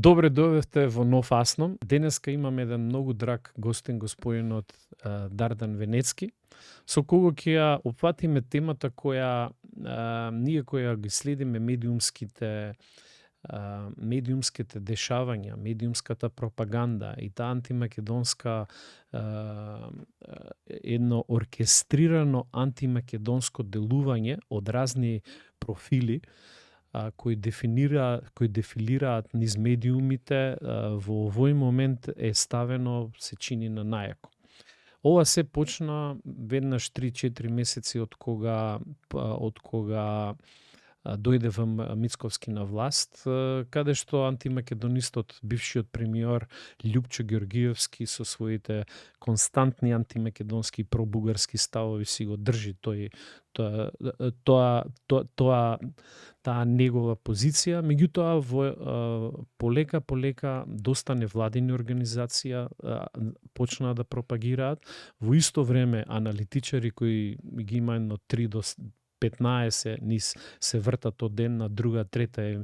Добре дојдовте во нов Асном. Денеска имаме еден многу драг гостин, господинот Дардан Венецки, со кого ќе ја опфатиме темата која ние која ги следиме медиумските дешавања, медиумската пропаганда и таа антимакедонска едно оркестрирано антимакедонско делување од разни профили кои дефилираат низ медиумите, во овој момент е ставено, се чини, на најако. Ова се почна веднаш 3-4 месеци од кога дојде во Мицковски на власт, каде што антимакедонистот, бившиот премиер Љупчо Ѓоргиевски со своите константни антимакедонски и пробугарски ставови си го држи таа негова позиција. Меѓутоа полека доста невладини организација почнаа да пропагираат. Во исто време аналитичари кои ги има едно 3 до 15 низ се вртат од ден на друга, трета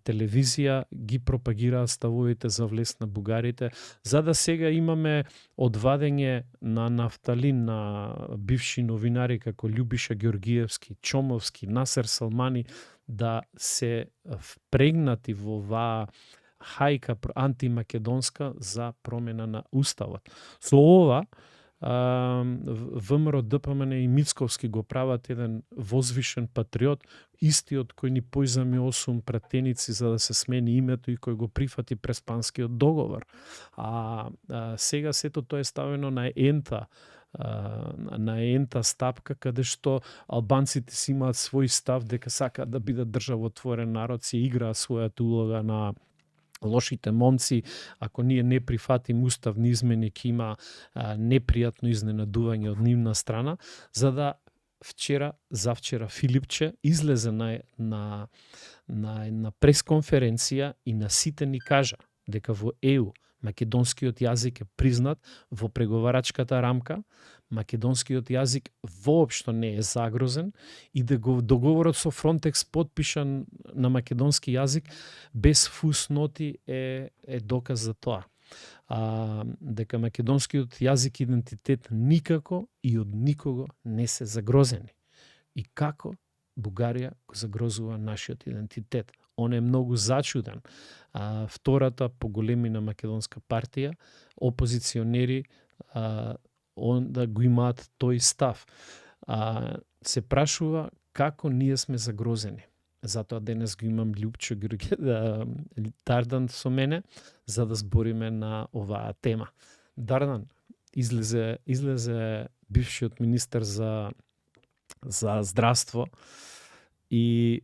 телевизија, ги пропагираат ставовите за влез на бугарите, за да сега имаме одвадење на нафталин на бивши новинари како Љубиша Ѓоргиевски, Чомовски, Насер Салмани, да се впрегнати во оваа хајка антимакедонска за промена на уставот. Со ова ВМРО, ДПМН и Мицковски го прават еден возвишен патриот, истиот кој ни поизами 8 пратеници за да се смени името и кој го прифати Преспанскиот договор. Сега сето тоа е ставено на ента стапка, каде што албанците си имаат свој став дека сакаат да бидат државотворен народ, си играат својата улога на лошите момци. Ако ние не прифатим уставни измени, ќе има непријатно изненадување од нивна страна, за да завчера Филипче излезе на една пресконференција и на сите ни кажа дека во ЕУ македонскиот јазик е признат во преговарачката рамка, македонскиот јазик воопшто не е загрозен и договорот со Фронтекс подпишан на македонски јазик без фусноти е доказ за тоа. Дека македонскиот јазик и идентитет никако и од никого не се загрозени. И како Бугарија го загрозува нашиот идентитет? Он е многу зачуден. Втората по големина македонска партија, опозиционери, да го имаат тој став. Се прашува како ние сме загрозени. Затоа денес го имам Љупчо Дардан со мене, за да збориме на оваа тема. Дардан, излезе бившиот министер за здравство и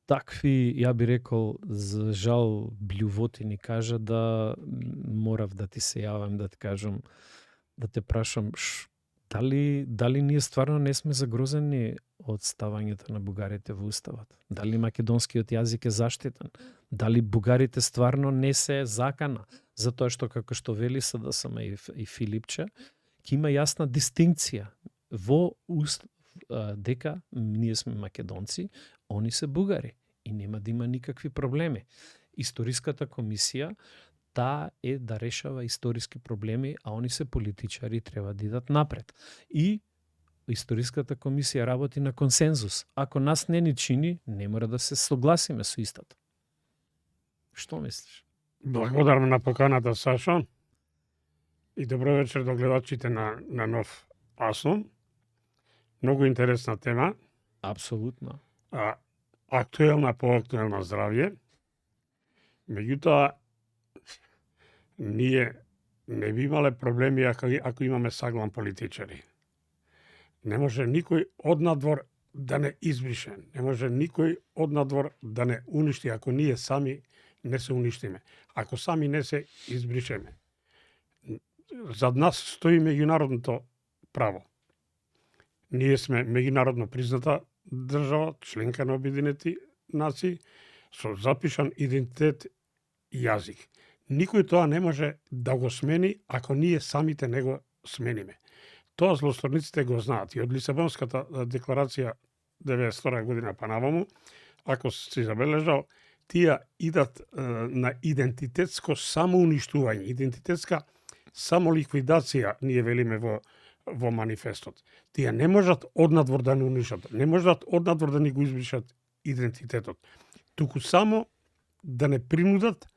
такви, ја би рекол, за жал блјувоти ни кажа да морав да ти се јавам, да ти кажам, да те прашам, дали ние стварно не сме загрозени од ставањето на бугарите во уставот? Дали македонскиот јазик е заштитен? Дали бугарите стварно не се закана? Затоа што, како што вели СДСМ и Филипче, ќе има јасна дистинкција во дека ние сме македонци, они се бугари и нема да има никакви проблеми. Историската комисија таа е да решава историски проблеми, а они се политичари, треба да идат напред. И историската комисија работи на консензус. Ако нас не ни чини, не мора да се согласиме со истото. Што мислиш? Благодарам на поканата, Сашо. И добро вечер до гледачите на Нов Асон. Многу интересна тема. Апсолутно. Актуелна по актуелно здравје. Меѓутоа, ние не би имале проблеми ако имаме саглан политичари. Не може никој однадвор да не избрише. Не може никој однадвор да не уништи, ако ние сами не се уништиме. Ако сами не се избришеме. Зад нас стои меѓународното право. Ние сме меѓународно призната држава, членка на Обединети нации, со запишан идентитет и јазик. Никој тоа не може да го смени ако ние самите не го смениме. Тоа злосторниците го знаат и од Лисабонската декларација 92 година па наваму, ако си забележал, тие идат на идентитетско самоуништување, идентитетска самоликвидација, ние велиме во манифестот. Тие не можат однадвор да не уништат, не можат однадвор да ни го избришат идентитетот, туку само да не принудат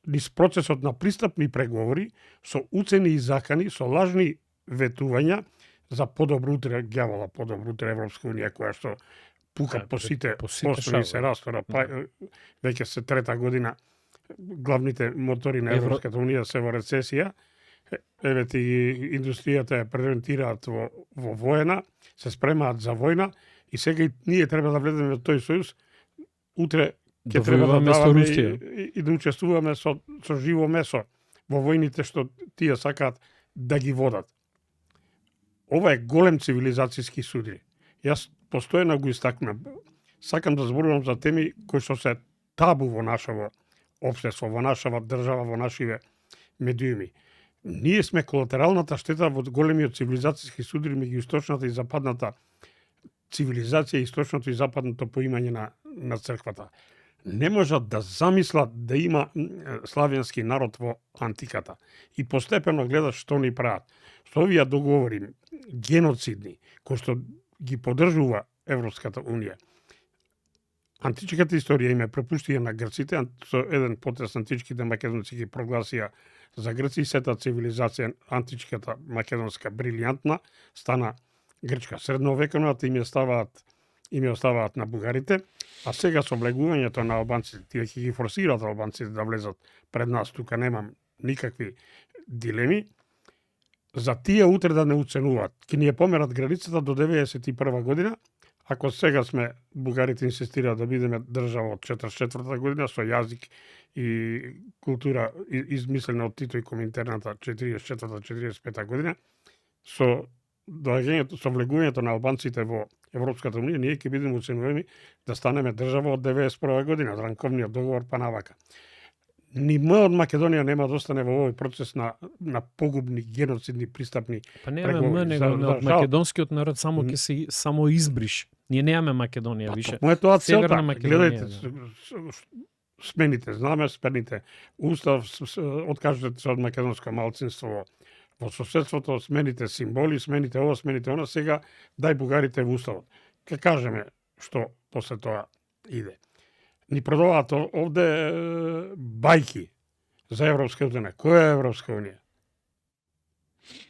низ процесот на пристапни преговори со уцени и закани, со лажни ветувања за подобро утре, ѓавола, подобро утре Европска унија, која што пука по сите острови се растора, веќе се трета година главните мотори на Европската унија се во рецесија. Еве ти индустријата ја презентираат во воена, се спремаат за војна и сега и ние треба да влеземе во тој сојуз. Утре ќе треба да даваме и да учествуваме со живо месо во војните што тие сакаат да ги водат. Ова е голем цивилизацијски суди. Јас постојано го истакнам. Сакам да зборувам за теми кои што се табу во нашето општество, во нашава држава, во нашиве медиуми. Ние сме колатералната штета во големиот цивилизацијски суди меѓу источната и западната цивилизација, источното и западното поимање на црквата. Не можат да замислат да има славенски народ во антиката. И постепено гледат што ни прават. Со овие договори геноцидни, кои што ги поддржува Европската унија. Античката историја им е препуштија на грците, со еден потез античките македонци ги прогласија за Грци, сета цивилизација античката македонска брилијантна, стана грчка. Средновековната им ја оставаат на бугарите, а сега со влегувањето на албанците, тие ќе ги форсираат албанците да влезат пред нас, тука немам никакви дилеми. За тие утре да не уценуваат. Ке ни ја померат границата до 91 година, ако сега сме, бугарите инсистираат да бидеме држава од 44 година, со јазик и култура измислена од Тито и Коминтерната 44-45 година, со влегувањето на албанците во Европската унија, ние ќе бидеме уценувани да станеме држава од 91 година, од ранковниот договор па навака. Ни М од Македонија нема да остане во овој процес на погубни, геноцидни, пристапни преговори. Па немаме М, него македонскиот народ само ќе се само избриш. Ние немаме Македонија више. Токму е тоа целта. Гледајте, смените знаме, смените устав, откажете се од македонско малцинство во соседството, смените символи, смените ова, смените она, сега дај бугарите во уставот. Ке кажеме што после тоа иде. Ни продаваат овде бајки за Европска унија. Која е Европска унија?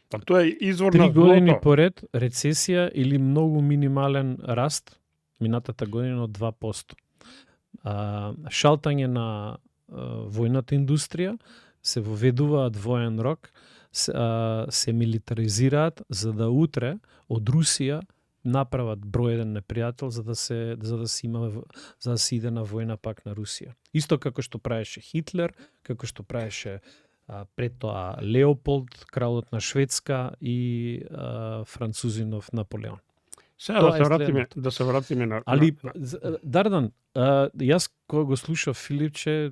Па тоа е изворно 3 години поред рецесија или многу минимален раст, минатата година од 2%. Шалтање на војната индустрија, се воведуваат воен рок, се милитаризираат за да утре од Русија направат број еден непријател за да се иде на војна пак на Русија. Исто како што правеше Хитлер, како што правеше пред тоа Леополд, кралот на Шведска и французинов Наполеон. Сега да се вратиме на... Али, Дардан, јас кога го слушав Филипче,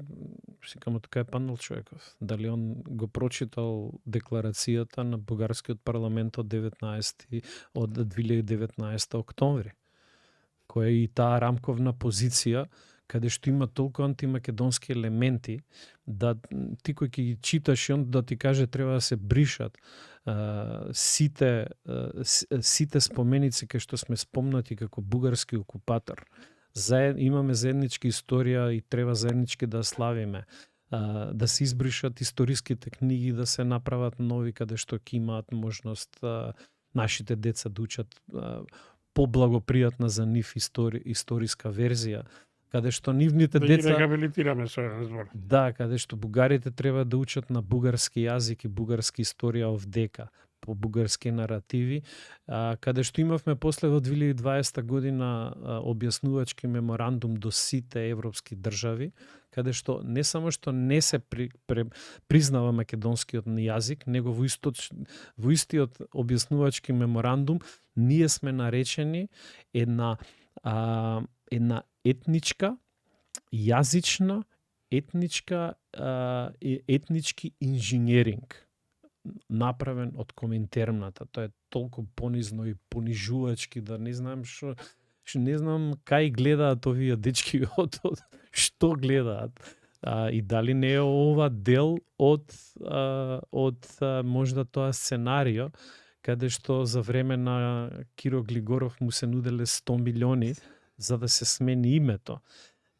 сикам така е панал човеков, дали он го прочитал декларацијата на бугарскиот парламент од 2019 октомври, која е и таа рамковна позиција, каде што има толку антимакедонски елементи, да ти кој ќе ги читаш и он да ти каже треба да се бришат сите споменици кај што сме спомнати како бугарски окупатор. Имаме заедничка историја и треба заеднички да славиме. Да се избришат историските книги, да се направат нови каде што ќе имаат можност нашите деца да учат поблагопријатна за нив историска верзија, каде што нивните деца... Да ги реабилитираме со еден збор. Да, каде што бугарите треба да учат на бугарски јазик и бугарски историја овдека, по бугарски наративи, каде што имавме после во 2020 година објаснувачки меморандум до сите европски држави, каде што не само што не се признава македонскиот јазик, него во истиот објаснувачки меморандум ние сме наречени една етничка, јазична, етнички инженеринг направен од Коминтерната. Тоа е толку понизно и понижувачки да не знам што Не знам кај гледаат овие дечки што гледаат. И дали не е ова дел од можда тоа сценарио каде што за време на Киро Глигоров му се нуделе 100 милиони за да се смени името.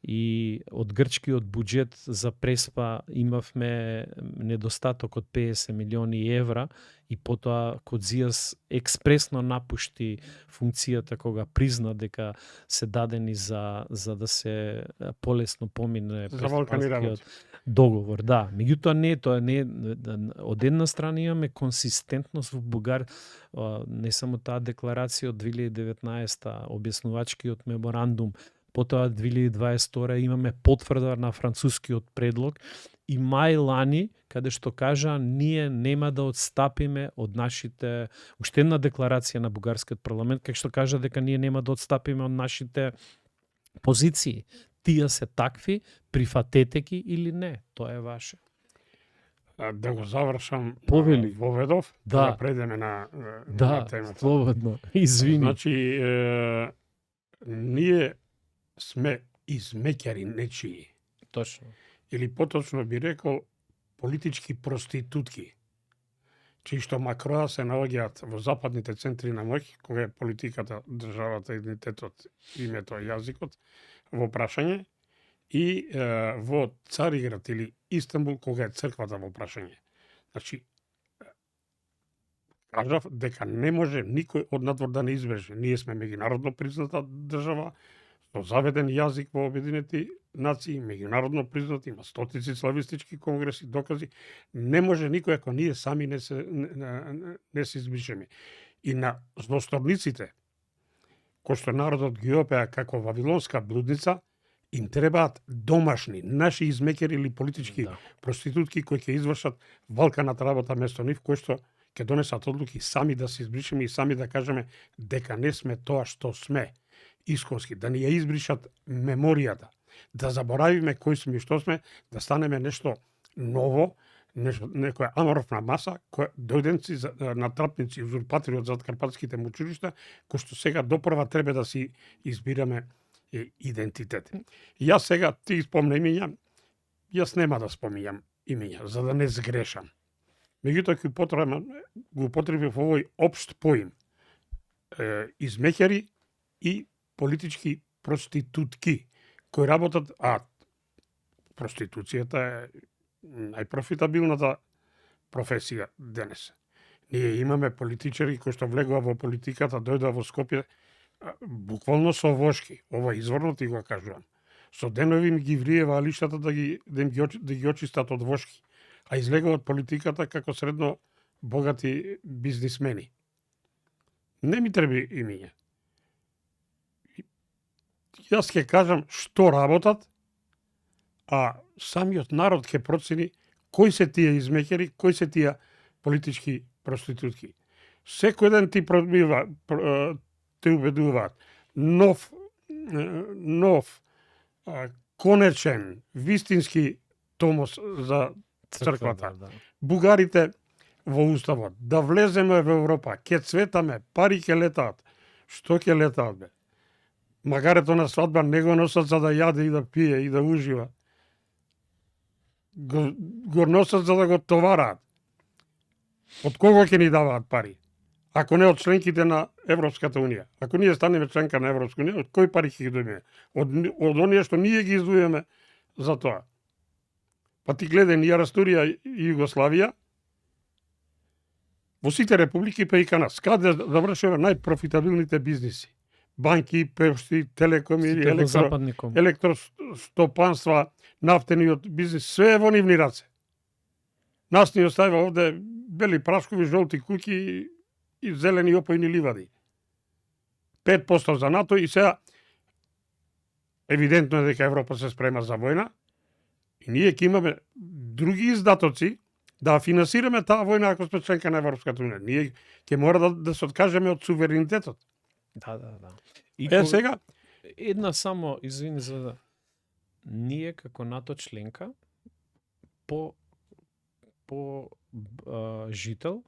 И од грчкиот буџет за Преспа имавме недостаток од 50 милиони евра и потоа Кодзијас експресно напушти функцијата кога призна дека се дадени за да се полесно помине Преспанскиот договор. Да, меѓутоа тоа не од една страна имаме консистентност во не само таа декларација од 2019, објаснувачкиот меморандум, потоа 2022 имаме потврда на францускиот предлог и мај лани, каде што кажа ние нема да отстапиме од нашите, уште една декларација на бугарскиот парламент, кај што кажа дека ние нема да отстапиме од нашите позиции. Тие се такви, прифатете ги или не, тоа е ваше. Да го завршам Повели. Воведов, да предеме на темата. Слободно, извини. Значи, ние сме измеќари нечии. Точно. Или поточно би рекол политички проститутки, чии што макроа се наоѓаат во западните центри на моќ, кога е политиката, државата, идентитетот, името, јазикот во прашање, и во Цариград или Истанбул, кога е црквата во прашање. Значи, кажав дека не може никој од надвор да не избеже. Ние сме меѓународно призната држава, со заведен јазик во Обединети нации, меѓународно признат, има стотици славистички конгреси, докази. Не може никој ако ние сами не се избришеме. И на злосторниците, кои што народот ги опеа како вавилонска блудница, им требаат домашни, наши измекери или политички проститутки кои ќе извршат валканата работа место нив, кои што ќе донесат одлуки сами да се избришеме и сами да кажеме дека не сме тоа што сме исконски, да ни ја избришат меморијата, да заборавиме кои сме и што сме, да станеме нешто ново, некоја аморфна маса, која дојденци, натрапници, узурпатори од заткарпатските мучилишта, кои што сега допрва треба да си избираме идентитет. Јас сега ти спомна имиња, јас нема да споминјам имиња, за да не сгрешам. Меѓутоа го употребив овој општ поим. Измеќари и политички проститутки кои работат, проституцијата е најпрофитабилната професија денес. Ние имаме политичари кои што влегува во политиката, дојдоа во Скопје буквално со вошки, ова изворно ти го кажувам. Со денови им ги вриева алиштата да ги очистат од вошки, а излегува од политиката како средно богати бизнисмени. Не ми треби имиња. Јас ќе кажам што работат, а самиот народ ќе процени кои се тие измеќери, кои се тие политички проститутки. Секој ден ти те убедуваат нов конечен, вистински томос за црквата. Бугарите во уставот, да влеземе во Европа, ќе цветаме, пари ќе летаат. Што ќе летаат, бе? Магарето на свадба не го носат за да јаде и да пие и да ужива. Го носат за да го товараат. Од кого ќе ни даваат пари? Ако не од членките на Европската Унија. Ако ние станеме членка на Европска Унија, од кои пари ќе ги добиеме? Од оние што ние ги издвојаме за тоа. Па ти гледај, ние растурија Југославија, во сите републики, па и кај нас. Каде завршува најпрофитабилните бизниси? Банки, пошти, телекоми, електростопанства, нафтениот бизнис, све е во нивни раце. Нас ни оставива овде бели прашкови, жолти куќи и зелени опојни ливади. 5% за НАТО и сега евидентно е дека Европа се спрема за војна и ние ќе имаме други издатоци да финансираме таа војна ако сме членка на Европската Унија. Ние ќе мора да се откажеме од суверенитетот. Да. И сега една само, извини за да. Ние како НАТО членка по жител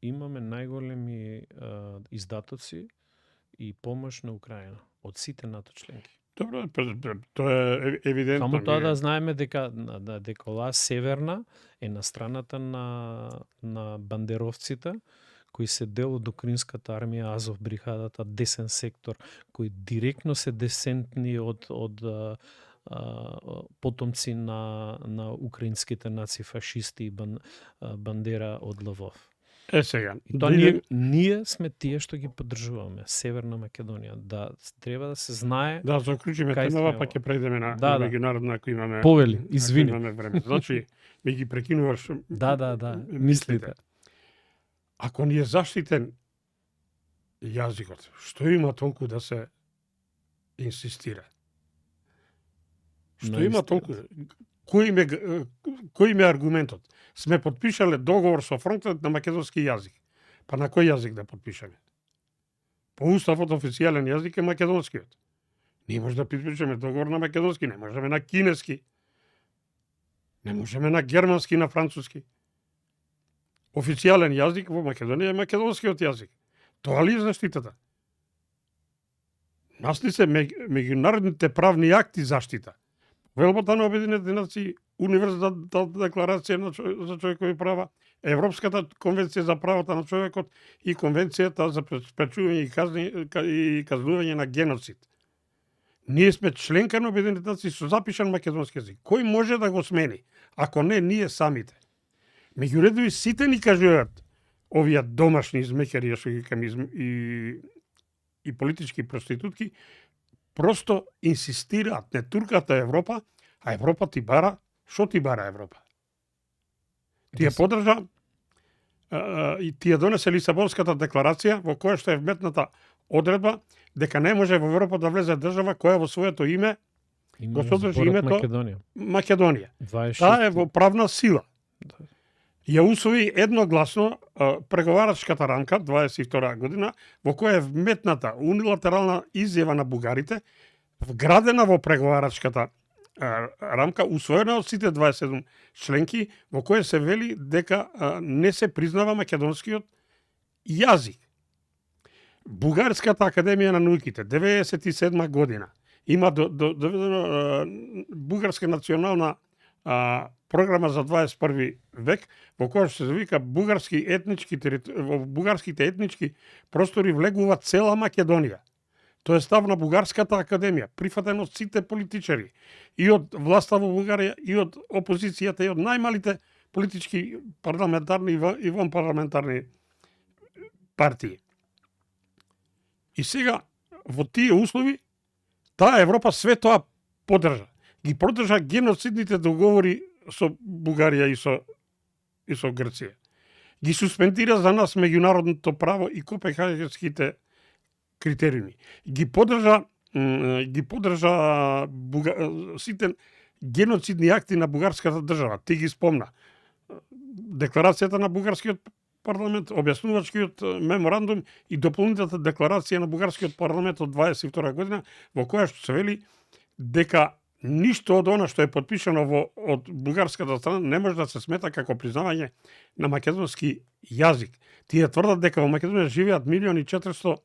имаме најголеми издатоци и помош на Украина од сите НАТО членки. Добро, тоа е евидентно. Само тоа да знаеме дека оваа северна е на страната на бандеровците, кои се дел од украинската армија, Азов бригадата, десен сектор, кои директно се десентни од потомци на украинските нацифашисти и Бандера од Лвов. Сега. И тоа ние сме тие што ги поддржуваме, Северна Македонија. Да, треба да се знае. Да, заклучиме темава, па ќе прејдеме на меѓународна, ако имаме. Повели, извини. Имаме време. Значи, ми ги прекинуваш. Да, мислите. Ако ни е заштитен јазикот, што има толку да се инсистира? Што има толку? Кој им е аргументот? Сме подпишале договор со фронтот на македонски јазик. Па на кој јазик да подпишеме? По уставот официјален јазик е македонскиот. Ние може да подпишеме договор на македонски, не можеме на кинески. Не можеме на германски, на француски. Официјален јазик во Македонија е македонскиот јазик. Тоа ли е заштитата? Нас ли се меѓународните правни акти заштита? Велбата на Обединетите нации, Универзалната декларација за човекови права, Европската конвенција за правата на човекот и Конвенцијата за спречување и казнување на геноцид. Ние сме членка на Обединетите нации со запишан македонски јазик. Кој може да го смени, ако не ние самите? Меѓу редови сите ни кажуваат овие домашни измекари, што ги кажам, и политички проститутки, просто инсистираат, не турката Европа, а Европа ти бара, што ти бара Европа? Ти ја поддржа и ти ја донесе Лисабонската декларација, во која што е вметната одредба дека не може во Европа да влезе држава која во своето име го содржи името Македонија. Таа е во правна сила. Ја усвои едногласно преговарачката рамка 22 година, во која е вметната унилатерална изјава на бугарите, вградена во преговарачката рамка, усвоена од сите 27 членки, во која се вели дека не се признава македонскиот јазик. Бугарската академија на науките 97 година има доведено бугарска национална програма за 21 век, во која се вика во бугарските етнички простори влегува цела Македонија. Тоа е став на Бугарската академија, прифатен од сите политичари, и од власта во Бугарија, и од опозицијата, и од најмалите политички, парламентарни и вонпарламентарни партии. И сега, во тие услови, таа Европа све тоа поддржа. Ги поддржа геноцидните договори со Бугарија и со Грција. Ги суспендира за нас меѓународното право и копенхагенските критериуми. Ги поддржа сите геноцидни акти на бугарската држава. Ти ги спомна. Декларацијата на бугарскиот парламент, објаснувачкиот меморандум и дополнителната декларација на бугарскиот парламент од 22 година, во која што се вели дека ништо од она што е подпишано од бугарската страна не може да се смета како признавање на македонски јазик. Тие тврдат дека во Македонија живеат 1.400.000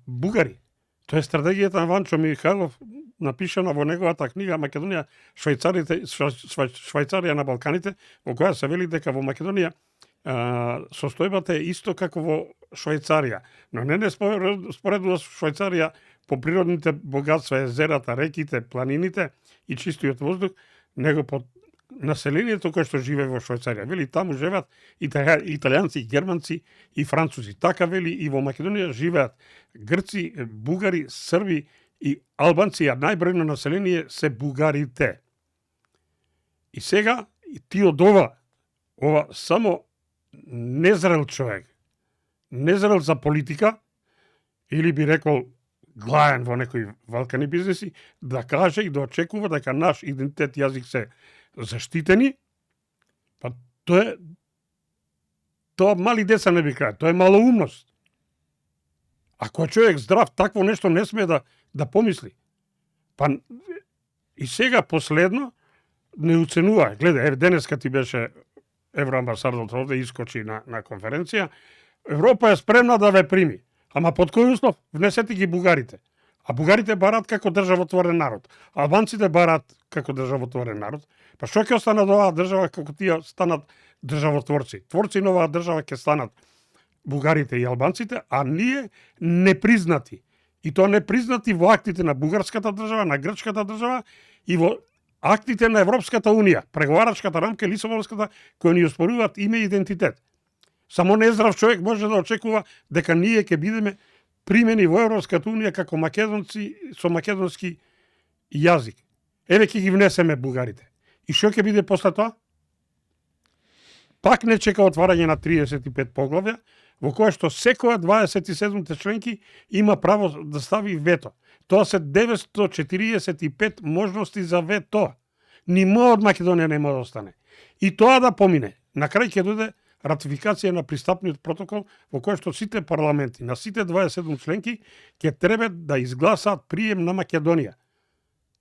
бугари. Тоа е стратегијата на Ванчо Михайлов, напишана во неговата книга Македонија, Швајцарија на Балканите, во која се вели дека во Македонија состојбата е исто како во Швајцарија, но не споредува со Швајцарија по природните богатства, езерата, реките, планините и чистиот воздух, него по населението кое што живее во Швајцарија. Вели таму живеат италијанци, германци и французи. Така вели и во Македонија живеат грци, бугари, срби и албанци, а најбројно население се бугарите. И сега ти од ова само незрел човек, незрел за политика, или би рекол глаен во некои валкани бизнеси, да каже и да очекува дека наш идентитет и јазик се заштитени, па тоа мали деца не би кажа, тоа е малоумност. Ако е човек здрав, такво нешто не сме да помисли. Па и сега последно не уценува. Гледа, денеска ти беше евроамбасадорот овде, искочи на конференција. Европа е спремна да ве прими. Ама под кој услов? Внесете ги бугарите. А бугарите бараат како државотворен народ. Албанците бараат како државотворен народ. Па што ќе остане од оваа држава како тие станат државотворци? Творци на оваа држава ќе станат бугарите и албанците, а ние непризнати. И тоа непризнати во актите на бугарската држава, на грчката држава и во актите на Европската унија, преговарачката рамка Лисабонската, кои ни оспоруваат име и идентитет. Само нездрав човек може да очекува дека ние ќе бидеме примени во Европската унија како македонци со македонски јазик. Еве ќе ги внесеме бугарите. И што ќе биде после тоа? Пак не чека отварање на 35 поглавја, во кое што секоја 27 членки има право да стави вето. Тоа се 945 можности за вето. Ни од Македонија нема да остане. И тоа да помине. На крај ќе дојде ратификација на пристапниот протокол во кој што сите парламенти на сите 27 членки ќе треба да изгласаат прием на Македонија.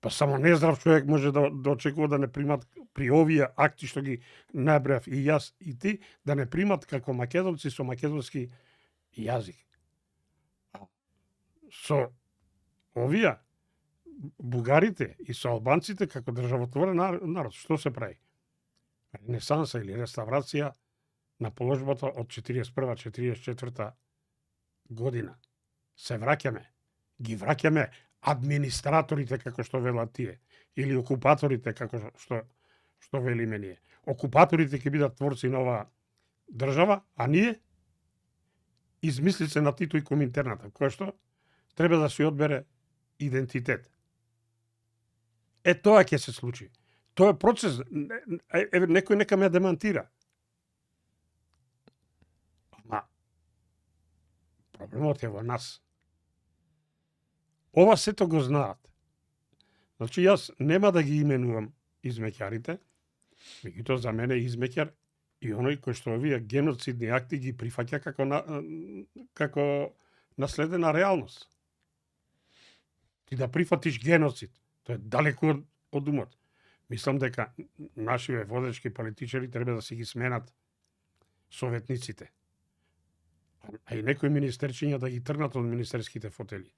Па само нездрав човек може да очекува да не примат при овие акти што ги набрав и јас и ти, да не примат како македонци со македонски јазик. Со овие бугарите и со албанците како државотворен народ, што се прави? Ренесанса или реставрација на положбата од 41-44 година. Се враќаме, ги враќаме администраторите, како што велат тие, или окупаторите, како што велиме ние. Окупаторите ќе бидат творци на оваа држава, а ние измислице на Тито и Коминтерната, кој што треба да се одбере идентитет. Тоа ќе се случи. Тоа е процес. Некој нека ме демантира. Ама проблемот е во нас. Ова сето го знаат. Значи, јас нема да ги именувам измеќарите, меѓутоа за мене измеќар и оној кој што овие геноцидни акти ги прифаќа како наследена реалност. Ти да прифатиш геноцид, тоа е далеку од умот. Мислам дека нашиве водечки политичари треба да се ги сменат советниците. А и некои министерчиња да ги тргнат од министерските фотели.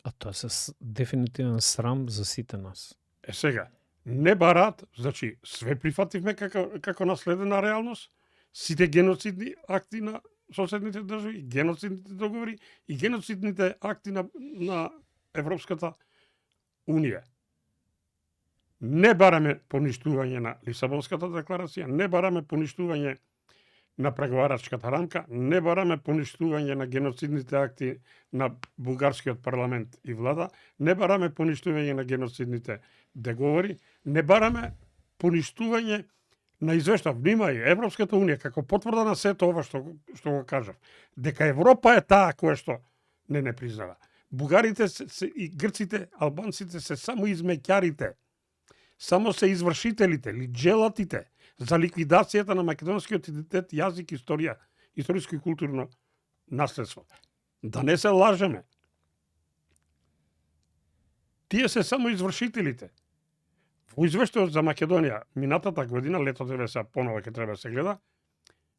А тоа се дефинитивен срам за сите нас. Сега, не барат, значи све прифативме како наследена реалност, сите геноцидни акти на соседните држави, геноцидните договори и геноцидните акти на Европската унија. Не бараме поништување на Лисабонската декларација, не бараме поништување на преговарачката рамка, не бараме поништување на геноцидните акти на бугарскиот парламент и влада, не бараме поништување на геноцидните договори, не бараме поништување на извештав. Внимај, Европската унија како потврда на сето ова што го кажав, дека Европа е таа која што не признава. Бугарите и грците, албанците се само измеќарите, само се извршителите, лиџелатите за ликвидацијата на македонскиот идентитет, јазик, историја, историско и културно наследство. Да не се лажеме. Тие се само извршителите. Во извештајот за Македонија минатата година, летото еве се понова ќе треба да се гледа,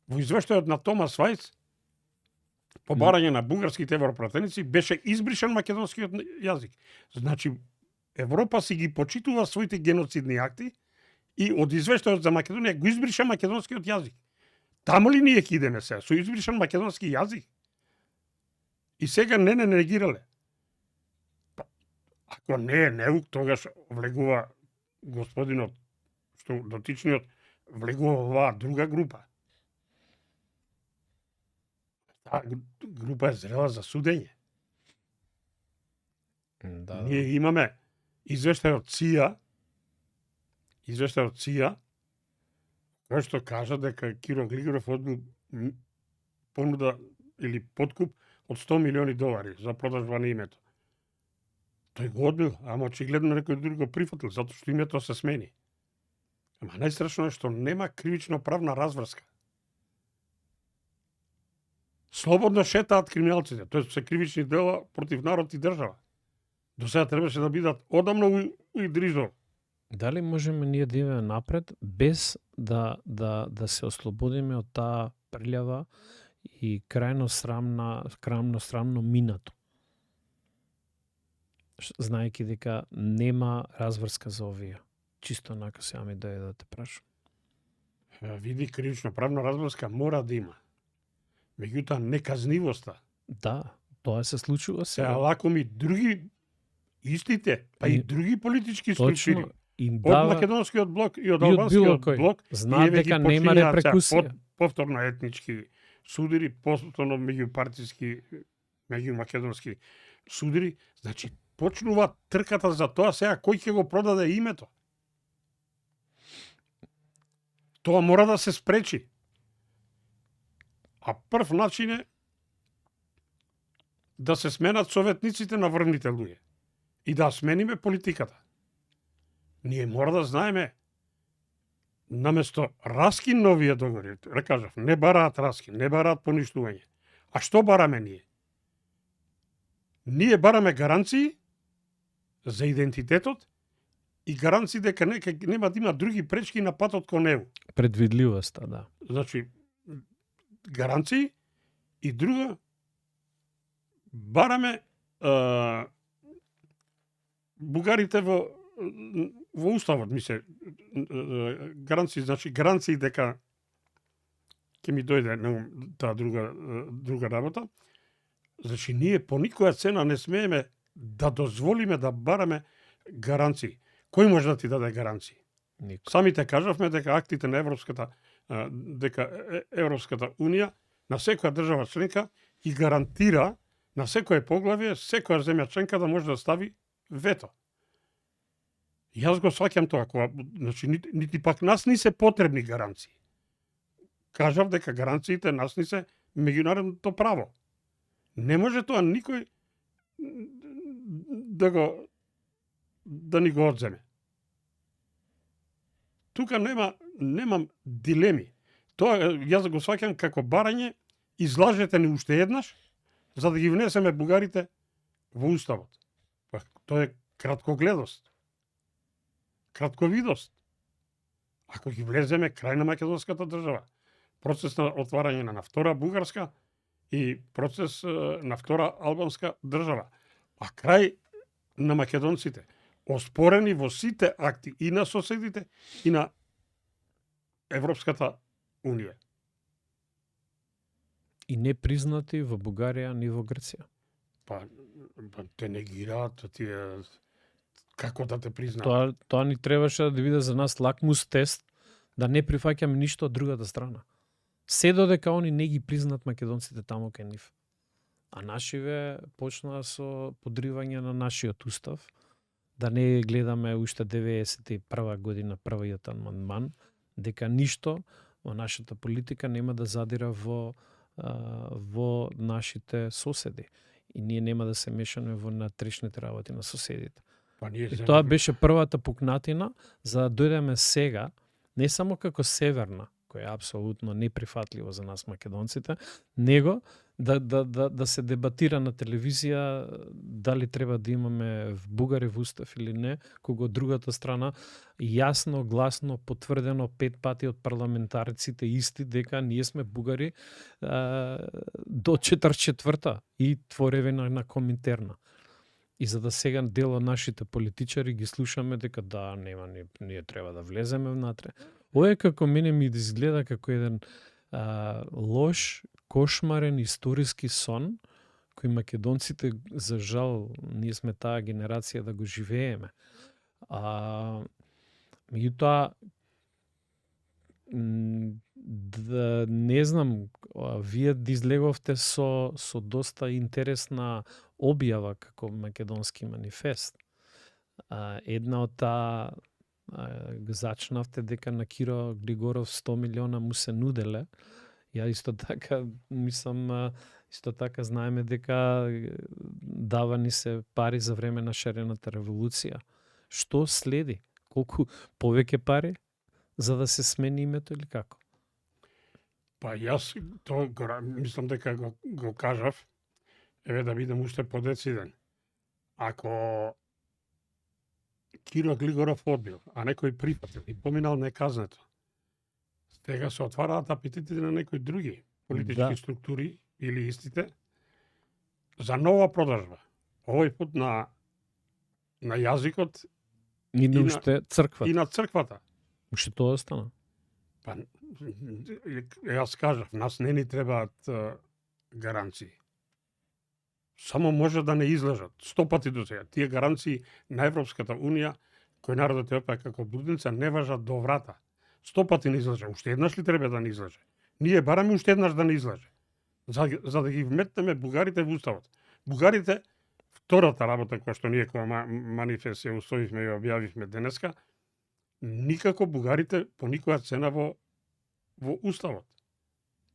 во извештајот на Томас Вајц, по барање на бугарските европратеници, беше избришен македонскиот јазик. Значи, Европа си ги почитува своите геноцидни акти и од извештајот за Македонија го избриша македонскиот јазик. Таму ли ние ќе идеме сега? Со избришен македонски јазик? И сега не негирале. Ако не е неук, тогаш влегува господинот, што дотичниот влегува оваа друга група. Таа група е зрела за судење. Да. Ние имаме извештај од ЦИА, кој што кажа дека Киро Глигоров одбил понуда или подкуп од $100 милиони за продажба на името. Тој го одбил, ама очигледно некој друг го прифатил, затоа што името се смени. Ама најстрашно е што нема кривично правна разврска. Слободно шетаат криминалците, тоа се кривични дела против народ и држава. До сега требаше да бидат одамно уидрижно. Дали можеме ние да идеме напред без да се ослободиме од таа прљава и крајно срамно минато. Знаеки дека нема разврска за овие. Чисто онака сега ми дојде да те прашам. Види, кривично правна разврска мора да има. Меѓутоа, неказнивоста. Да, тоа се случува Сега сега. лако ми други истите, па и други политички структури, Точно, им од дава македонскиот блок и од и од било албанскиот кој. блок, Знаат веќе дека нема почињаат репрекусија. повторно етнички судири, повторно меѓупартиски, меѓумакедонски судири, значи почнува трката за тоа сега кој ќе го продаде името. Тоа мора да се спречи. А прв начин е да се сменат советниците на врвните луѓе и да смениме политиката. Ние мора да знаеме, наместо раскин на овие договори, кажав, не бараат раскин, не бараат поништување. А што бараме ние? Ние бараме гаранции за идентитетот и гаранции дека нема да има други пречки на патот кон него. Предвидливоста, да. Значи, гаранции и друга, бараме бугарите во уставот, гаранции, значи гаранции дека ќе ми дојде на таа друга работа. Значи, ние по никоја цена не смееме да дозволиме да бараме гаранции. Кој може да ти даде гаранции? Никој. Самите кажавме дека актите на Европската Унија на секоја држава членка и гарантира на секое поглавје, секоја земја членка да може да стави вето. Јас го сваќам тоа, значи нити пак нас ни се потребни гаранции. Кажав дека гаранциите нас ни се меѓународното право. Не може тоа никој да ни го одземе. Тука немам дилеми. Тоа јас го сваќам како барање, излажете ни уште еднаш, за да ги внесеме бугарите во уставот. Тоа е краткогледост. Кратковидост. Ако ги влеземе крај на македонската држава, процес на отварање на втора бугарска и процес на втора албанска држава, а крај на македонците, оспорени во сите акти и на соседите и на Европската Унија. И не признати во Бугарија ни во Грција. Па те негираат тие, како да те признаат. Тоа ни требаше да биде за нас лакмус тест, да не прифаќаме ништо од другата страна. Се додека они не ги признат македонците таму кај нив. А нашиве почнаа со подривање на нашиот устав, да не гледаме уште 91 година првиот амандман, дека ништо во нашата политика нема да задира во нашите соседи. И ние нема да се мешаме во натрешните работи на соседите. И тоа беше првата пукнатина за да дојдеме сега, не само како северна, која е апсолутно неприфатливо за нас македонците, него да се дебатира на телевизија дали треба да имаме бугари во устав или не, кога од другата страна јасно, гласно, потврдено 5 пати од парламентарците исти дека ние сме бугари до 44-та и творевина на Коминтерна. И за да сега дел од нашите политичари ги слушаме дека да, нема, ние треба да влеземе внатре. Ова е како мене ми да изгледа како еден лош, кошмарен историски сон, кој македонците, за жал, ние сме таа генерација да го живееме. Меѓутоа, да не знам, вие излеговте со доста интересна објава како македонски манифест. Една од таа зачнавте дека на Киро Григоров 100 милиона му се нуделе. Ја исто така знаеме дека давани се пари за време на шарената револуција. Што следи? Колку повеќе пари за да се смени името или како? Па јас мислам дека го кажав, еве да бидам уште подециден. Ако Киро Глигоров одбил, а некој прифатил и поминал неказнето, сега се отвараат апетитите на некои други. политички структури или истите за нова продажба. Овој пат на јазикот И на уште црквата. и на црквата. Уште тоа остана. Па, јас кажав, нас не ни требаат гаранции. Само може да не излежат. 100 пати до сега. Тие гаранции на Европската Унија, кој народот ја опаја како блудница, не важат до врата. 100 пати не излеже. Уште еднаш ли треба да не излеже? Ние бараме уште еднаш да не излеже. За да ги вметнеме бугарите во уставот. Бугарите, втората работа која што ние која манифест ја устоивме и објавивме денеска, никако бугарите по никоја цена во уставот.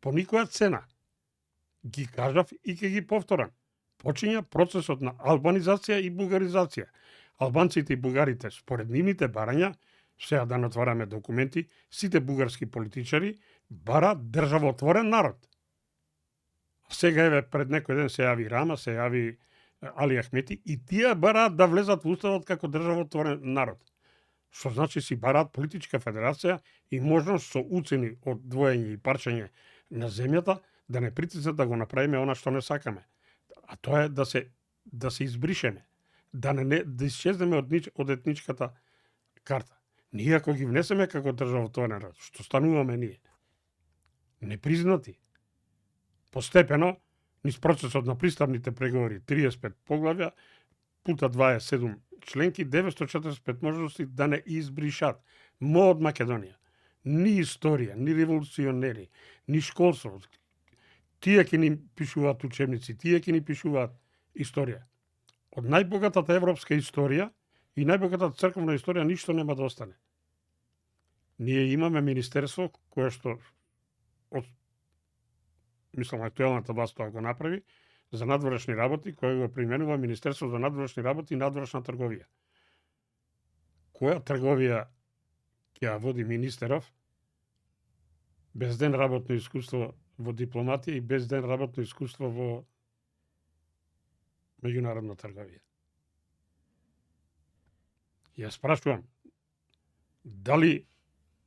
По никоја цена. Ги кажав и ќе ги повторам. Почиња процесот на албанизација и бугаризација. Албанците и бугарите, според нивните барања, сега да натвараме документи, сите бугарски политичари бараат државотворен народ. А сега еве пред некој ден се јави Рама, се јави Али Ахмети и тие бараат да влезат во уставот како државотворен народ. Што значи си бараат политичка федерација и можност со уцени од двоење и парчење на земјата да не притиснат да го направиме она што не сакаме. А тоа е да се избришеме, да исчезнеме од етничката карта. Ние ако ги внесеме како државотворен народ, што стануваме ние? Непризнати. Постепено, низ процесот на пристапните преговори, 35 поглавја, пута 27 членки, 945 можности да не избришат мо од Македонија. Ни историја, ни револуционери, ни школство. Тие ќе ни пишуваат учебници, тие ќе ни пишуваат историја. Од најбогатата европска историја и најбогатата црковна историја ништо нема да остане. Ние имаме министерство кое што мислам актуелната власт тоа го направи за надворешни работи, кој го применува Министерство за надворешни работи и надворешна трговија. Која трговија ќе ја води министеров без ден работно искуство во дипломатија и без ден работно искуство во меѓународна трговија? Ја спрашувам, дали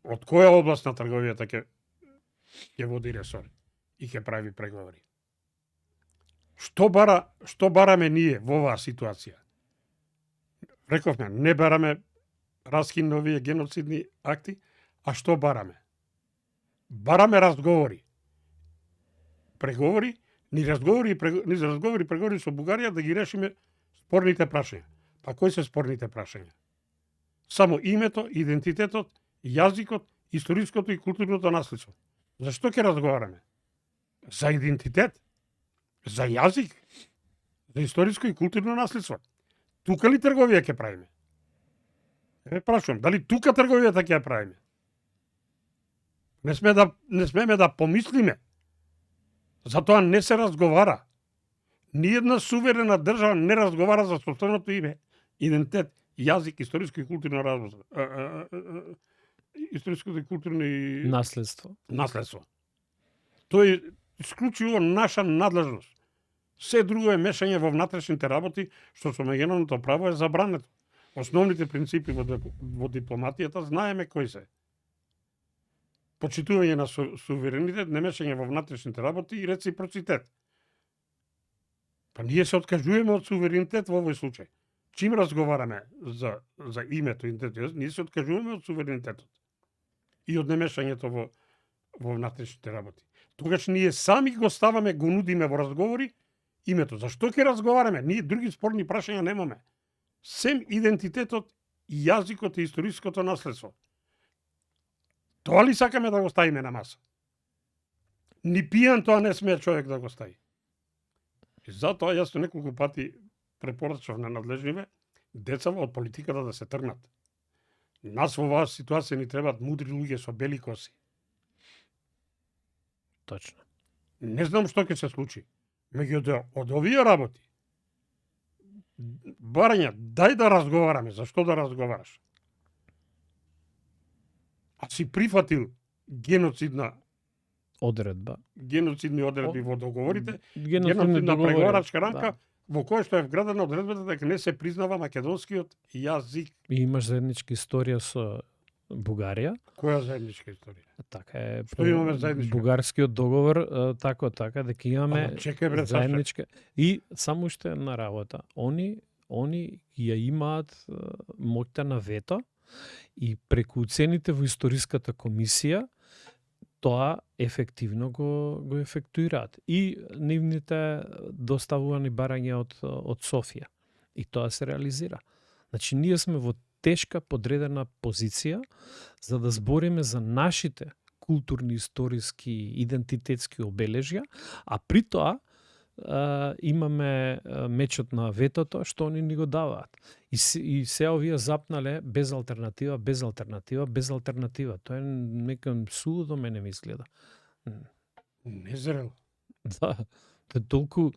од која област на трговијата ќе води ресор и ќе прави преговори? Што бараме ние во оваа ситуација? Рековме, не бараме раскин на овие геноцидни акти, а што бараме? Бараме разговори. Преговори, ни разговори со Бугарија да ги решиме спорните прашања. Па кои се спорните прашања? Само името, идентитетот, јазикот, историското и културното наследство. Зашто ќе разговараме? За идентитет? За јазик? За историско и културно наследство? Тука ли трговија ќе правиме? Еве прашувам, дали тука трговијата ќе ја правиме? Не смеме да помислиме. Затоа не се разговара. Ниедна суверена држава не разговара за сопственото име, идентитет, јазик, историско и културно историско и културно наследство. Тоа е исклучиво наша надлежност. Се друго е мешање во внатрешните работи, што со меѓународното право е забрането. Основните принципи во дипломатијата знаеме кои се. Почитување на суверенитет, немешање во внатрешните работи и реципроцитет. Па ние се откажуваме од суверенитет во овој случај. Чим разговараме за името, идентитет, ние се откажуваме од суверенитетот и од немешањето во внатрешните работи. Тогаш ние сами го ставаме, го нудиме во разговори името. Зашто ќе разговараме? Ние други спорни прашања немаме. Сем идентитетот, јазикот и историското наследство. Тоа ли сакаме да го ставиме на маса? Ни пијан тоа не смее човек да го стави. И затоа јас неколку пати препорачав на надлежниве децава од политиката да се тргнат. Нас во оваа ситуација ни требаат мудри луѓе со бели коси. Точно. Не знам што ќе се случи. Меѓутоа, од овие работи, барања, дај да разговараме. Зашто да разговараш? А си прифатил геноцидни одредби во договорите, геноцидна преговарачка рамка, во која што е вградена одредбата дека не се признава македонскиот јазик. И имаш заедничка историја со Бугарија. Која заедничка историја? Така е. Што имаме заедничко? Бугарскиот договор, така, дека имаме Ама чекај бре, заедничка. И само уште една работа. Они ја имаат моќта на вето и преку уцените во историската комисија тоа ефективно го ефектуираат. И нивните доставувани барања од Софија. И тоа се реализира. Значи, ние сме во тешка подредена позиција за да збориме за нашите културни, историски, идентитетски обележја, а при тоа имаме мечот на ветото што они ни го даваат. И се овие запнале без алтернатива, без алтернатива, без алтернатива. Тоа е некам сулудо мене ми изгледа. Незрело. Да, тоа е толку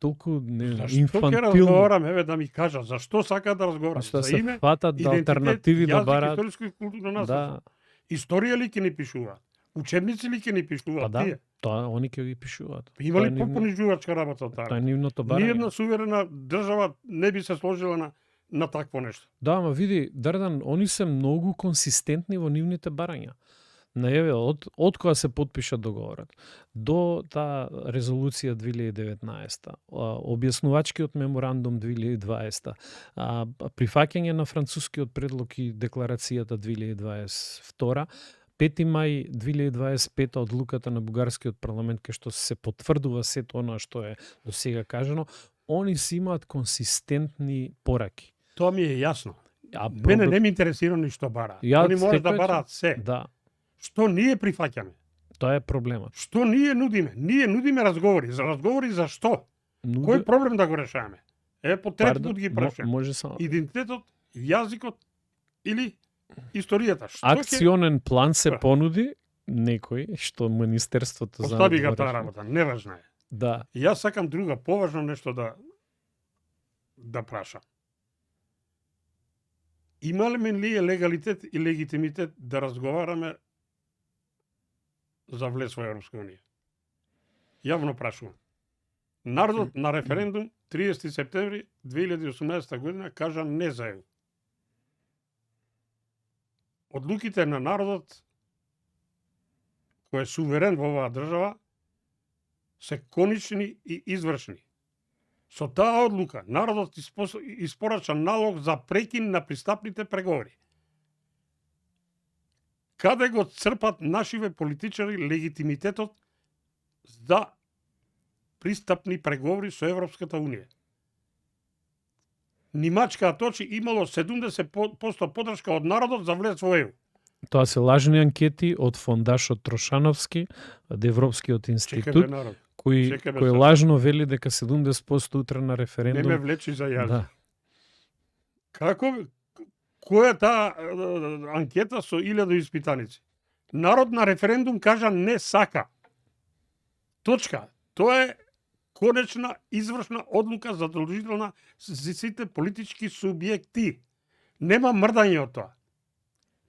Зашто ќе инфантилно. разговараме, еве да ми кажа, зашто сака да разговараме? Што За се име, фатат да идентитет, алтернативи да јазик, бараат. историско и културно наследство. Да, Историја ли ќе ни пишуваат? Учебници ли ќе ни па пишуваат да, тие? тоа они ќе ги пишуваат. Има Тоа ли е нивно- попонижувачка работа од Тоа е таа? нивното барање. Ниједна суверена држава не би се сложила на такво нешто. Да, ама види, Дардан, они се многу консистентни во нивните барања. Најаве од кога се потпиша договорот до таа резолуција 2019, објаснувачкиот меморандум 2020, прифаќање на францускиот предлог и декларацијата 2022, 5 мај 2025 одлуката на бугарскиот парламент кај што се потврдува сето она што е до сега кажано, они си имаат консистентни пораки. Тоа ми е јасно. А Мене не ми интересира ни што бараат. Ја Они може да секој- бараат се. Да, Што ние прифаќаме? тоа е проблемот. Што ние нудиме? Ние нудиме разговори. За разговори за што? Кој проблем да го решаваме? По трети пут ги прашувам. Може само. Идентитетот, јазикот или историјата? Што Акционен план се Да. понуди некој што Министерството за Остави га таа надворешни- работа, неважна е. Да, Јас сакам друга, поважно нешто да прашам. Имаме ли легалитет и легитимитет да разговараме за влез во Европска унија? Јавно прашувам. Народот на референдум 30 септември 2018 година кажа не за ЕУ. Одлуките на народот кој е суверен во оваа држава се конични и извршни. Со таа одлука народот испорача налог за прекин на пристапните преговори. Каде го црпат нашиве политичари легитимитетот за пристапни преговори со Европската унија? Нимачка точи имало 70% подршка од народот за влез во ЕУ. тоа се лажни анкети од фондашот Трошановски, од Европскиот Чекај бе институт, народ. кој чекај бе кој сега. лажно вели дека 70% утре на Не ме референдум. влечи за јас. Да. Како која е таа анкета со 1000 испитаници? Народ на референдум кажа не сака. Точка. Тоа е конечна извршна одлука задолжителна за сите политички субјекти. Нема мрдање од тоа.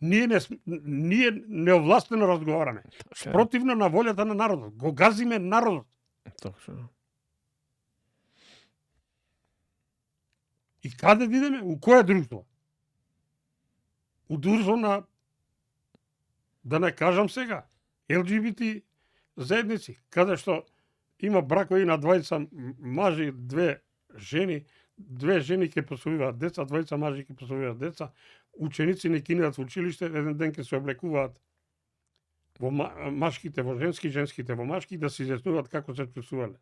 Ние неовластено разговараме. Спротивно на волјата на народот. Го газиме народот. Точно. И каде да идеме? У кое друштво? У друштво на, да не кажам сега, ЛГБТ заедници, каде што има бракови на двајца мажи, две жени ќе посвојуваат деца, двајца мажи ќе посвојуваат деца, ученици не кинат во училиште, еден ден ќе се облекуваат во машките во женски, женските во машки, да се изјаснуваат како се чувствувале.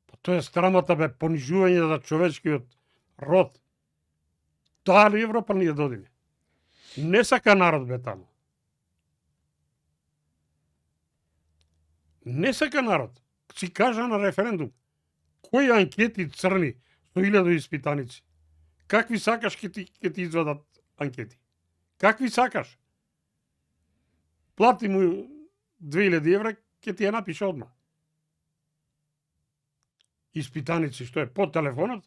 Па тоа е страмата, бе, понижување за човечкиот род. Тоа ли Европа ни ја додиме? Не сака народ, бе, таму. Не сака народ. Си кажа на референдум. Кои анкети црни со 1000 испитаници? Какви сакаш ќе ти извадат анкети? Какви сакаш? Плати му 2000 евра, ќе ти ја напише одма. Испитаници, што е по телефонот,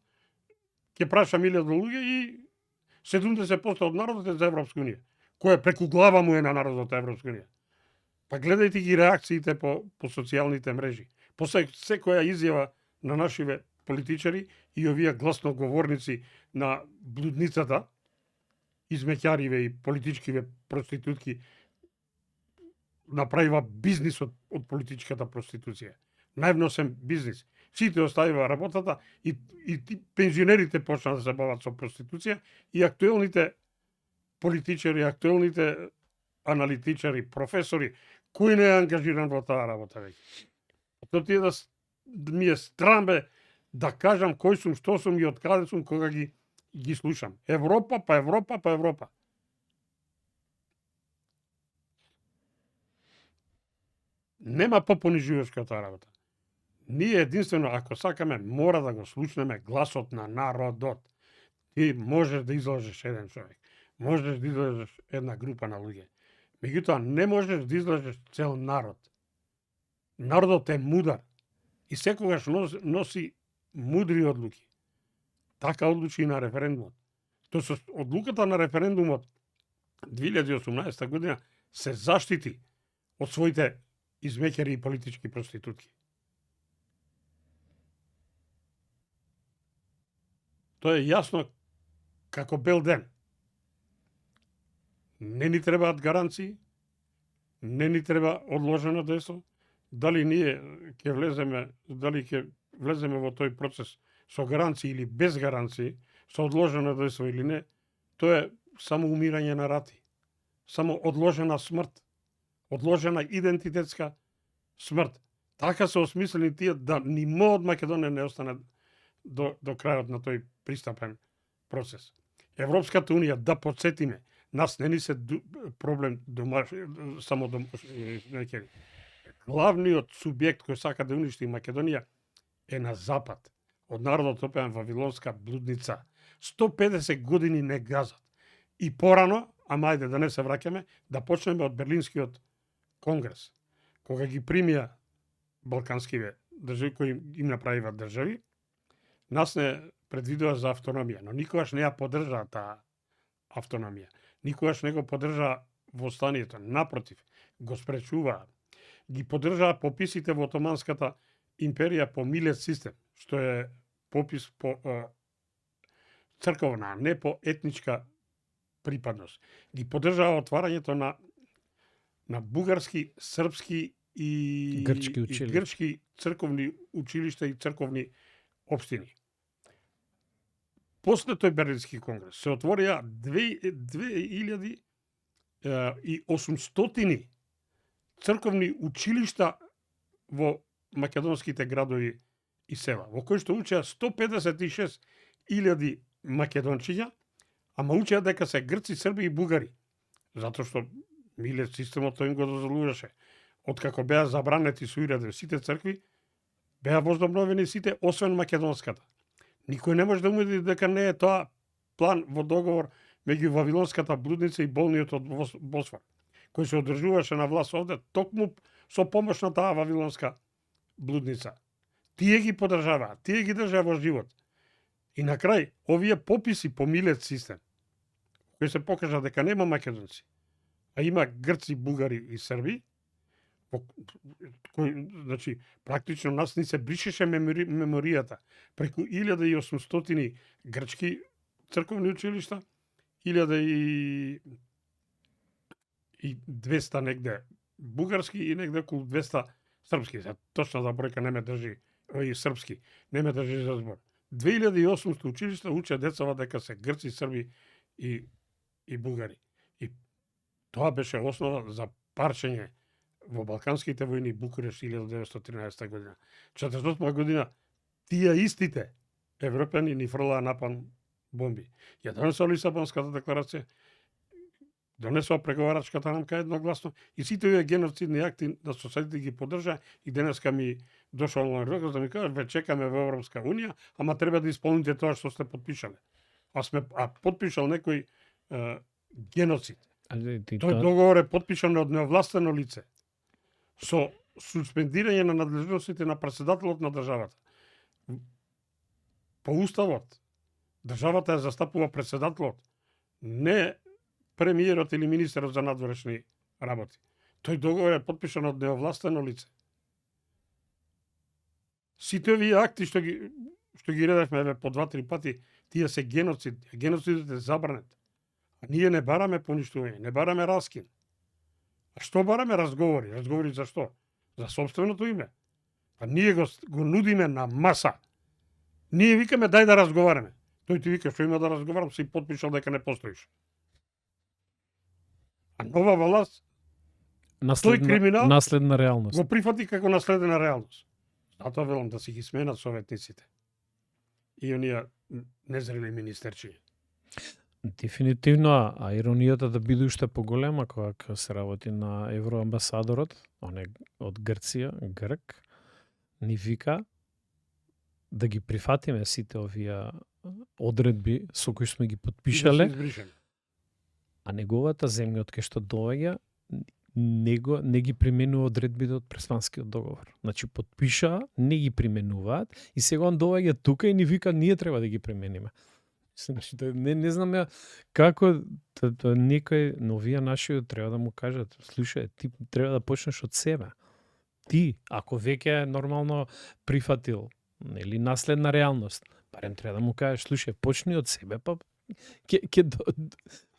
ќе праша 1000 луѓе и 70% од народот е за Европска унија. Кој е преку глава му е на народот на Европска унија. Па гледајте ги реакциите по социјалните мрежи. После секоја изјава на нашиве политичари и овие гласноговорници на блудницата, измеќариве и политичкиве проститутки направива бизнис од политичката проституција. Највносен бизнис. Сите оставива работата и пензионерите почнаа да се бават со проституција и актуелните политичари, актуелните аналитичари, професори, кој не е ангажиран во таа работа веќе. Тоа ти е да ми е страмбе да кажам кој сум, што сум и од каде сум кога ги слушам. Европа, па Европа, па Европа. Нема попонижувачка таа работа. Ние единствено, ако сакаме, мора да го слушнеме гласот на народот. Ти можеш да излажеш еден човек, можеш да излажеш една група на луѓе. Меѓутоа, не можеш да излажеш цел народ. Народот е мудар и секогаш носи мудри одлуки. Така одлучи и на референдумот. Тоа со одлуката на референдумот 2018 година се заштити од своите измеќари и политички проститутки. Тоа е јасно како бел ден. Не ни требаат гаранции, не ни треба одложено дејство. Дали ние ќе влеземе во тој процес со гаранции или без гаранции, со одложено дејство или не, тоа е само умирање на рати, само одложена смрт, одложена идентитетска смрт. Така се осмислени тие да нимо од Македонија не остане до крајот на тој пристапен процес. Европската унија, да подсетиме, нас не ни се проблем само домашни. Главниот субјект кој сака да уништи Македонија е на запад. Од народот опеан вавилонска блудница. 150 години не газат. И порано, ама ајде да не се враќаме, да почнеме од Берлинскиот конгрес. Кога ги примија балканскиве држави кои им направива држави, нас не предвидува за автономија, но никогаш не ја поддржаа таа автономија. Никогаш не го поддржаа востанието. Напротив, го спречуваа. Ги поддржаа пописите во Отоманската империја по Милет систем, што е попис по црковна, не по етничка припадност. Ги поддржаа отварањето на бугарски, српски и грчки црковни училишта и црковни општини. После тој Берлински конгрес се отворија 2800 црковни училишта во македонските градови и села, во кои што учеа 156.000 македончиња, ама учеа дека се грци, срби и бугари, затоа што Милет системот тој им го дозволуваше. Откако беа забранети со уреден сите цркви, беа возобновени сите освен македонската. Никој не може да умисли дека не е тоа план во договор меѓу вавилонската блудница и болниот од Босфор, кој се одржуваше на власт овде токму со помош на таа вавилонска блудница. Тие ги поддржаваа, тие ги држаа во живот. И на крај, овие пописи по Милет систем, кои се покажа дека нема македонци, а има грци, бугари и срби, значи, практично нас ни се бришеше меморијата преку 1800 грчки црковни училишта, 1200 негде бугарски и негде околу 200 српски. Точната бројка не ме држи, и српски, не ме држи за збор. 2800 училишта учат децава дека се грци, срби и бугари. И тоа беше основа за парчење во Балканските војни Букуреш 1913 година. 1948 година тие истите европјани ни фрлаа напалм бомби. Ја донесоа Лисабонската декларација, донесоа преговарачката рамка едногласно и сите овие геноцидни акти на соседите ги поддржаа и денеска ми дошол на рокот да ми кажа ве чекаме во Европска унија, ама треба да исполните тоа што сте подпишале. А подпишал некој геноцид. Тој договор е подпишан од неовластено лице со суспендирање на надлежностите на претседателот на државата. По уставот, државата ја застапува претседателот, не премиерот или министерот за надворешни работи. Тој договор е подпишан од неовластено лице. Сите овие акти што ги редевме по 2-3 пати, тие се геноцид. Геноцидот е забранет. Ние не бараме поништување, не бараме раскин. А што бараме? Разговори. Разговори за што? За собственото име. А ние го нудиме на маса. Ние викаме дај да разговараме. Тој ти вика што има да разговарам, си потпишал дека не постоиш. А нова власт тој криминал наследна реалност го прифати како наследена реалност. Затоа велам да си ги сменат советниците. И оние незрели министерчи. Дефинитивно, а иронијата да биде уште поголема кога се работи на евроамбасадорот, оне од Грција, грк, ни вика да ги прифатиме сите овие одредби со кои сме ги подпишале, а неговата земја од кај што доаѓа не ги применува одредбите од Преспанскиот договор. Значи подпишаа, не ги применуваат и сега он доаѓа тука и ни вика ние треба да ги примениме. Значи, не знам ја како некој новија нашиот треба да му кажат, слушај, ти треба да почнеш од себе. Ти, ако веќе е нормално прифатил, нели наследна реалност, барем треба да му кажеш, слушај, почни од себе, па ќе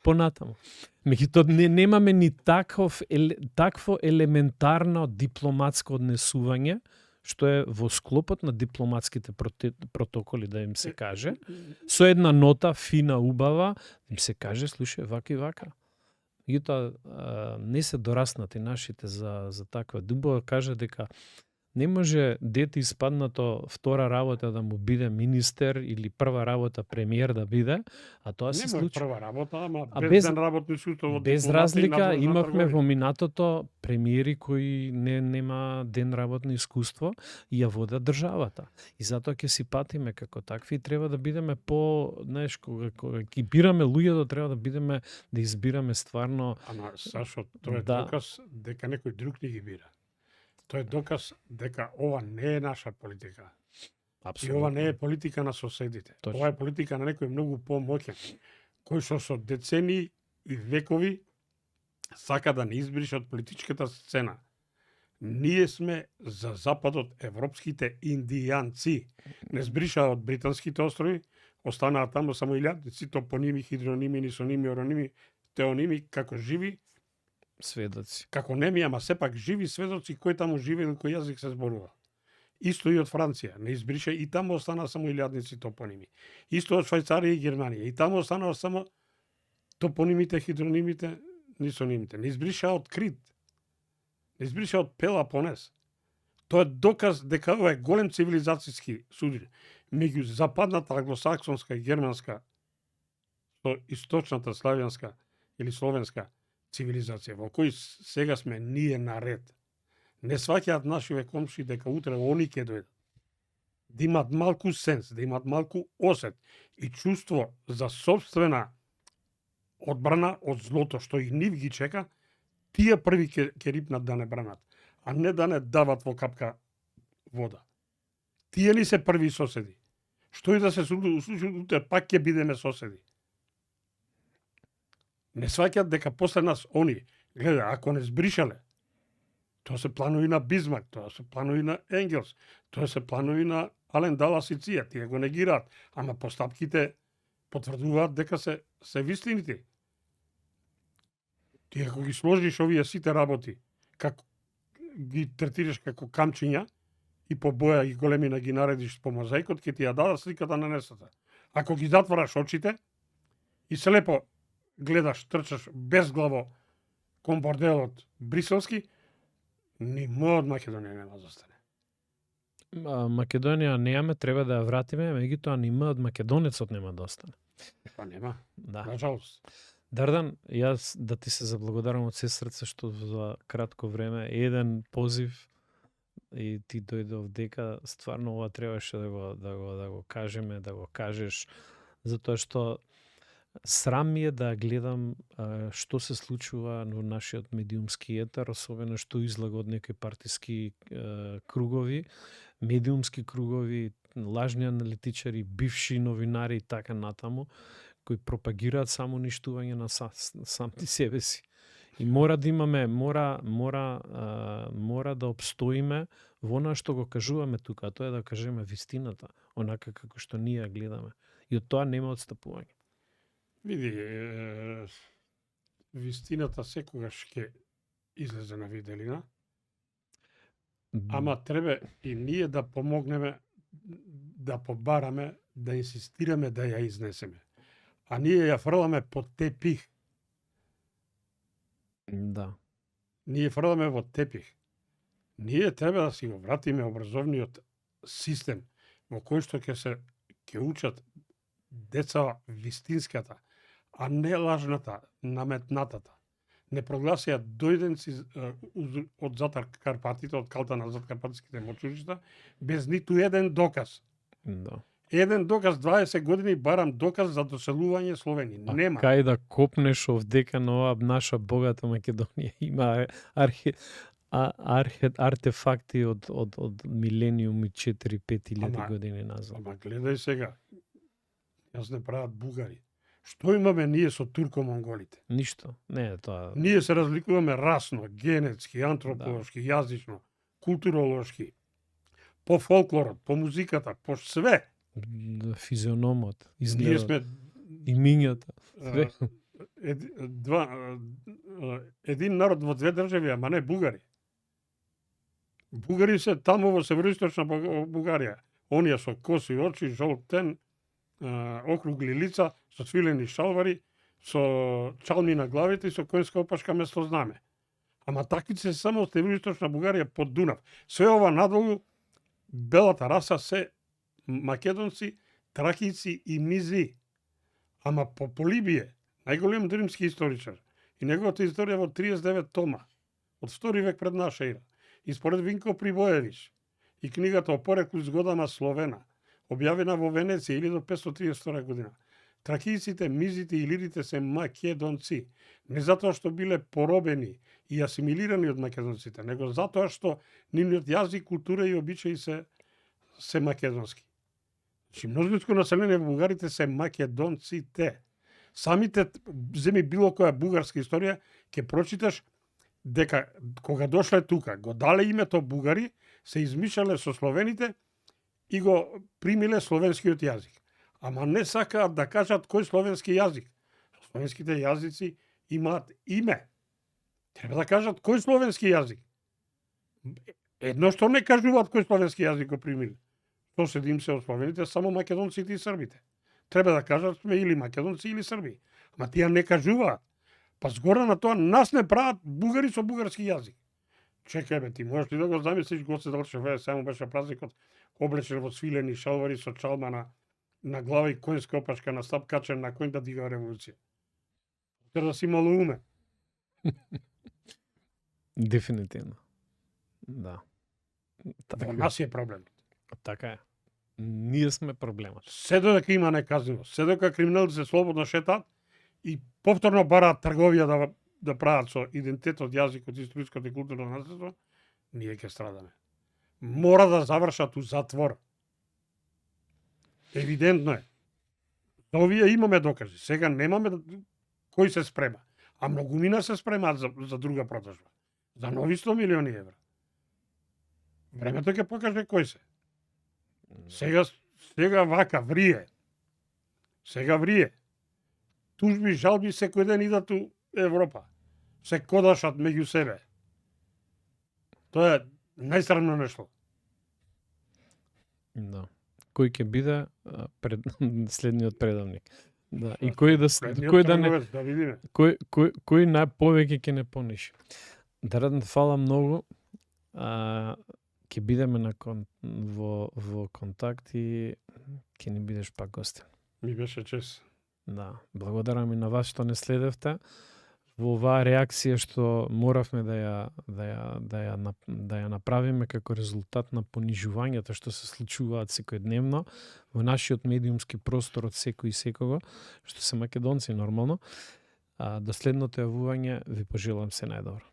понатаму. Меѓутоа немаме ни такво елементарно дипломатско однесување, што е во склопот на дипломатските протоколи, да им се каже, со една нота, фина, убава, да им се каже, слушај, вака и вака. Меѓутоа, не се дораснати нашите за таква. Дубо каже дека не може дете испаднато втора работа да му биде министер или прва работа премиер да биде, а тоа се случи. Прва работа, ама без ден работно искуство. Без разлика имавме во минатото премиери кои нема ден работно искуство и ја водат државата. И затоа ќе си патиме како такви и треба да бидеме знаеш, кога ќе бираме луѓето, треба да бидеме да избираме стварно. Ама Сашо, тоа е доказ дека некој друг ни ги бира. Тоа е доказ дека ова не е наша политика. Абсолютно. И ова не е политика на соседите. Точно. Ова е политика на некој многу помоќен, кој што со децени и векови сака да не избрише од политичката сцена. Ние сме за западот европските индијанци. Не збришаа од британските острови, останаа таму само илјадници топоними, хидроними, нисоними, ороними, теоними, како живи сведоци. Како неми, ама сепак живи сведоци кои таму живеел, кој јазик се зборува. Исто и од Франција, не избрише, и таму останаа само илјадници топоними. Исто од Швајцарија и Германија, и таму останаа само топонимите, хидронимите, нисонимите. Не избриша од Крит, не избриша од Пелопонес. Тоа е доказ дека ова е голем цивилизацијски суdir меѓу западната англосаксонска и германска со источната славјанска или словенска цивилизација, во кој сега сме ние наред. Не сваќаат нашиве комши дека утре они ќе дојдат. Да имат малку сенс, да имат малку осет и чувство за собствена одбрана од злото што и нив ги чека, тие први ќе рипнат да не бранат, а не да не дават во капка вода. Тие ли се први соседи? Што и да се случи утре, пак ќе бидеме соседи. Не сваќаат дека после нас они, гледа, ако не збришале, тоа се планови на Бисмарк, тоа се планови на Енгелс, тоа се планови на Ален Далас и Ција, тие го негираат, ама постапките потврдуваат дека се вистините. Ти ако ги сложиш овие сите работи, како ги третираш како камчиња и по боја и големина ги наредиш по мозаикот, ќе ти ја дадат сликата на несата. Ако ги затвораш очите и се лепо гледаш, трчаш безглаво кон борделот бриселски, ни од Македонија нема застане. Македонија немаме, треба да ја вратиме, меѓутоа ни од македонецот нема да остане. Па нема, да. На жалост. Дардан, јас да ти се заблагодарам од се срце што за кратко време еден позив и ти дојде овдека, стварно ова требаше да го кажеме, да го кажеш, затоа што срам ми е да гледам што се случува во нашиот медиумски етер, особено што излага од некои партиски кругови, медиумски кругови, лажни аналитичари, бивши новинари и така натаму, кои пропагираат само уништување на самти себе си. И мора да имаме, мора да обстоиме во она што го кажуваме тука, тоа е да кажеме вистината, онака како што ние ја гледаме. И од тоа нема отстапување. Види, вистината секогаш ќе излезе на виделина, ама треба и ние да помогнеме, да побараме, да инсистираме да ја изнесеме. А ние ја фрламе под тепих. Да. Ние фрламе во тепих. Ние треба да си го вратиме образовниот систем во кој што ќе учат деца вистинската, а не лажната, наметнатата. Не прогласија дојденци од затар Карпатите, од калта на Заткарпатските мочуришта, без ниту еден доказ. Да. Еден доказ, 20 години барам доказ за доселување Словени. Нема. Кај да копнеш овдека на оваа наша богата Македонија има артефакти од милениуми 4-5 години назад. Ама гледај сега. Јас не прават бугари. Што имаме ние со турко-монголите? Ништо. Не, тоа. Ние се разликуваме расно, генетски, антрополошки, јазично, културолошки, по фолклорот, по музиката, по све. Физиономот, Ние изгледот, сме имињата. Све. Един народ во две држави, ама не бугари. Бугари се таму во североисточна Бугарија. Оние со коси очи, жолтен, округли лица, со свилени шалвари, со чалми на главите и со конјска опашка место знаме. Ама такви се само од североисточна Бугарија под Дунав. Све ова надолу, белата раса се македонци, тракици и мизи. Ама по Полибие, најголем римски историчар, и неговата историја во 39 тома, од 2 век пред наша ера, и според Винко Прибоевич, и книгата о пореклу згодама Словена, објавена во Венеција 1532 година. Тракијците, мизите и лирите се македонци, не затоа што биле поробени и асимилирани од македонците, него затоа што нивниот јазик, култура и обичаи се македонски. Значи, множинско население во бугарите се македонците. Самите, земи било која бугарска историја, ќе прочиташ дека кога дошле тука, го дале името бугари, се измишале со словените и го примиле словенскиот јазик. Ама не сакаат да кажат кој словенски јазик. Словенските јазици имаат име. Треба да кажат кој словенски јазик. Едно што не кажуваат кој словенски јазик го примиле. Што седим се од словените, само македонците и србите. Треба да кажат сме или македонци или срби. Ама тие не кажуваат. Па згора на тоа нас не прават бугари со бугарски јазик. Чекај бе, ти можеш ли да го замислиш, Гоце Делчев, само беше празникот, облечен во свилени шалвари со чалма на глава и конјска опашка на стап качен на коњ да дига револуција. Треба да си мало уме. Дефинитивно. Да. Во нас е проблем. Така е. Ние сме проблемот. Се додека има неказнивост, се додека криминалците слободно шетаат и повторно бараат трговија да прават со идентитетот, јазикот, историското и културно наследство, ние ќе страдаме. Мора да завршат у затвор. Евидентно е. За овие имаме докази. Сега немаме кој се спрема. А многумина се спремаат за друга продажба. За нови 100 милиони евра. Времето ќе покаже кој се. Сега вака врие. Сега врие. Тужби, жалби секој ден идат у Европа. Се кодашат меѓу себе. Тоа е најсрамно нешто. Да. Кој ќе биде следниот предавник? Да, и кој да не да видиме. кој најповеќе ќе не пониши. Дараден, фала многу. Ќе бидеме во контакт и ќе ни бидеш пак гостен. Ми беше чест. Да, благодарам и на вас што не следевте. Во оваа реакција што моравме да ја направиме како резултат на понижувањето што се случуваат секојдневно во нашиот медиумски простор од секој и секого, што се македонци нормално. До следното јавување ви пожелам се најдобро.